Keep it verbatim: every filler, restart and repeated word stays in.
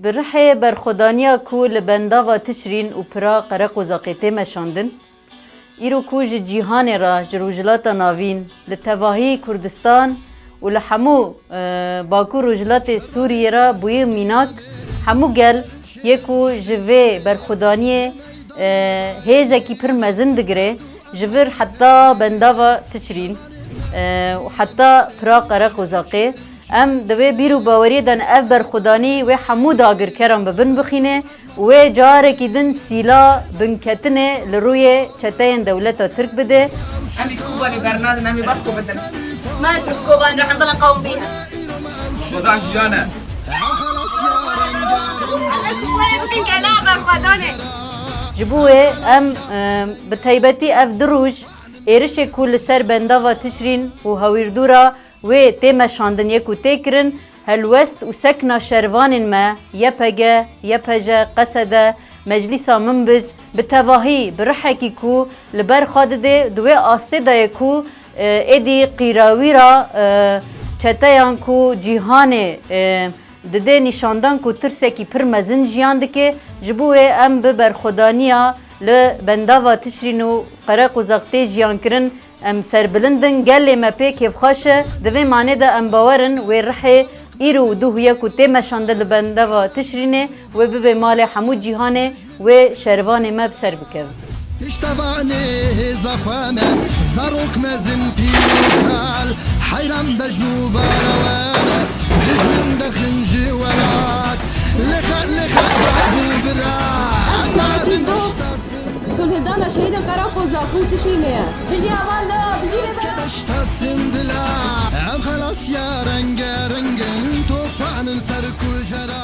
Bi rihê berxwedaniya ku li bendava Tişrîn û pira Qereqozaqê tê meşandin, îro ku ji cîhanê re, ji Rojhilata Navîn, li tevahî Kurdistan û li hemû, e, Bakur Rojhilatê Sûriyê re bûye mînak, hemû gel yê ku ji vê berxwedaniyê, e, hêzekî pir mezin digire, ji vir heta bendava Tişrîn, e, û heta pira Qereqozaqê. Em di vê bîr û baweriyê de ne ev berxwedanî wê hemû dagirkeran bi bin bixîne û wê carekî din sîla binketinê li rûyê çeteyên dewleta Tirk bide. Em ê Kobanê bernadin, em ê ber xwe bidin. Me Tirk Koban re hemdana qewm bîne. Koban jiyan e. Em ê Kobanê bibin gela berxwedanê. Ji bo wê em, e, bi taybetî ev du roj êrişê ku li ser bendava Tişrîn û hewîrdûra wê tê meşandin yê ku tê kirin, helwest û sekna şervanên me, Y P G, Y P J, Qesede, Meclîsa Minbic, bi tevahî, bi rihekî ku li ber xwe dide, di wê astê de ye ku, e, êdî qîrawîra, e, çeteyan ku cîhanê, e, dide nîşandan ku tirsekî pir mezin jiyan dike. Ji bo wê em bi berxwedaniya li bendava Tişrîn û Qereqozaq tê jiyan kirin, em serbilind in, gelê me pê kêfxweş e. Di vê manê de em bawer in wê rihê îro û duh ye ku tê meşandin li bendava Tişrînê, wê bibe malê hemû cîhanê, wê şervanê me bi ser bikevin. Piştevanê hêza xwe me, zarok mezin pîr û kal, heyran bejn û balawe me, dijmin derxin ji welat, lixet lixet bab û bira, em nabin pişta. Kulhildana şehîdên Qereqozaq û Tişrînê ye. Bijî heval, bijî rêber. Pişta Sindila, em xelasya rengereng in, tofanin ser kujera.